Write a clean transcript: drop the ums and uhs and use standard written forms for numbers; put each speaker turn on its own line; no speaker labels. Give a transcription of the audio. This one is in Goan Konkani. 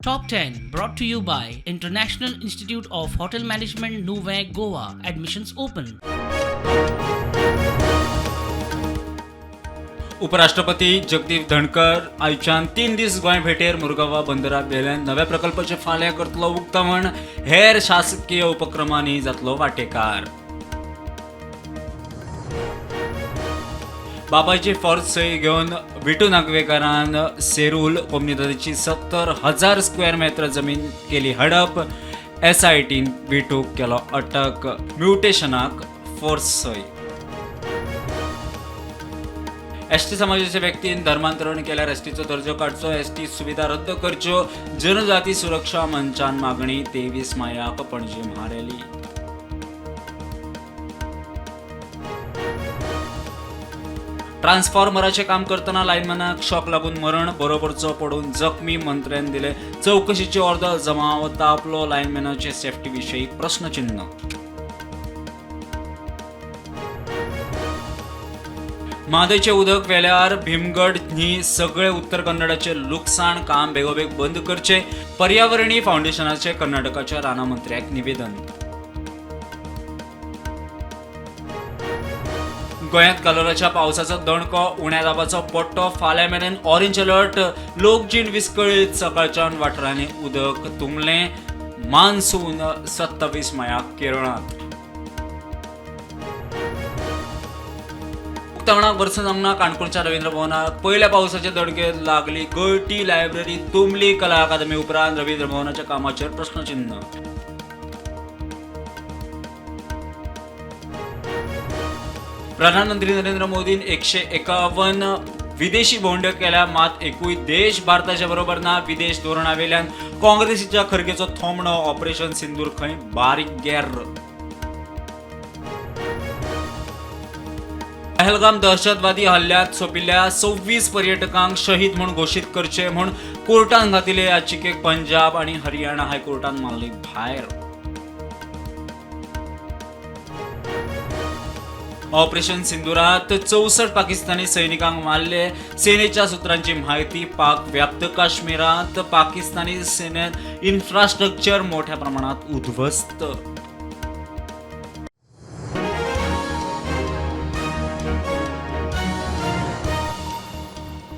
Top 10 brought to you by International Institute of Hotel Management, Nuvem, Goa. Admissions open.
उपराष्ट्रपती जगदीप धनकर आयच्यान 3 दीस गोंय भेटेर मुरगांवा बंदरा बेल्यान नव्या प्रकल्पाचे फाल्यां करतलो उक्तावण, हेर शासकीय उपक्रमांनी जातलो वाटेकार. बाबाची फौज सय घेवन विटू नागवेकारान सेरूल कोमनिदाची 70,000 स्क्वेअर मेत्र जमीन केली हडप, एसआयटीन विटूक केलो अटक, म्युटेशनाक फोर्स सय. एसटी समाजाच्या व्यक्तीन धर्मांतरण केल्यार एसटीचो दर्जो काडचो, एसटी सुविधा रद्द करच्यो, जनजाती सुरक्षा मंचान मागणी. 23 मायाक पणजे महारॅली. ट्रान्सफॉर्मराचे काम करतना लायनमॅनाक शॉक लागून मरण, बरोबरचो पडून जखमी. मंत्र्यान दिले चवकशीची ऑर्डर, जमाव तापलो, लायनमॅनाचे सेफ्टी विशयी प्रश्नचिन्ह. म्हादयचें उदक वेल्यार भीमगड न्ही सगळे उत्तर कन्नडाचे लुकसाण, काम बेगोबेग बंद करचें, पर्यावरणीय फावंडेशनाचे कर्नाटकाच्या रानां मंत्र्याक निवेदन. गोंयांत कलोराच्या पावसाचो दणको, उण्या दाबाचो पट्टो, फाल्यां मेरेन ऑरेंज अलर्ट, लोकजीण विस्कळीत, सकाळच्यान वाठारांनी उदक तुंबलें. मान्सून 27 मायाक केरळांत. उक्तावणाक वर्स जावंक ना, काणकोणच्या रवींद्र भवनाक पयल्या पावसाचे दडके लागली गळटी, लायब्ररी तुंबली. कला अकादमी उपरांत रवींद्र भवनाच्या कामाचेर प्रश्नचिन्ह. प्रधानमंत्री नरेंद्र मोदीन 151 विदेशी भोंवड्यो केल्या, मात एकूय देश भारताच्या बरोबर ना. विदेश धोरणावेल्यान काँग्रेसीच्या खरगेचो थोमणो, ऑपरेशन सिंदूर खंय बारीक गेर. पहलगाम दहशतवादी हल्ल्यात सोंपिल्ल्या 26 पर्यटकांक शहीद म्हूण घोशीत करचे म्हूण कोर्टान घातिल्ले याचिकेक पंजाब आनी हरियाणा हायकोर्टान मारली भायर. ऑपरेशन सिंदुरात 64 पाकिस्तानी सैनिकांक मारले, सेनेच्या सूत्रांची माहिती. पाक व्याप्त काश्मीरात पाकिस्तानी सेनेत इन्फ्रास्ट्रक्चर मोठ्या प्रमाणात उद्ध्वस्त.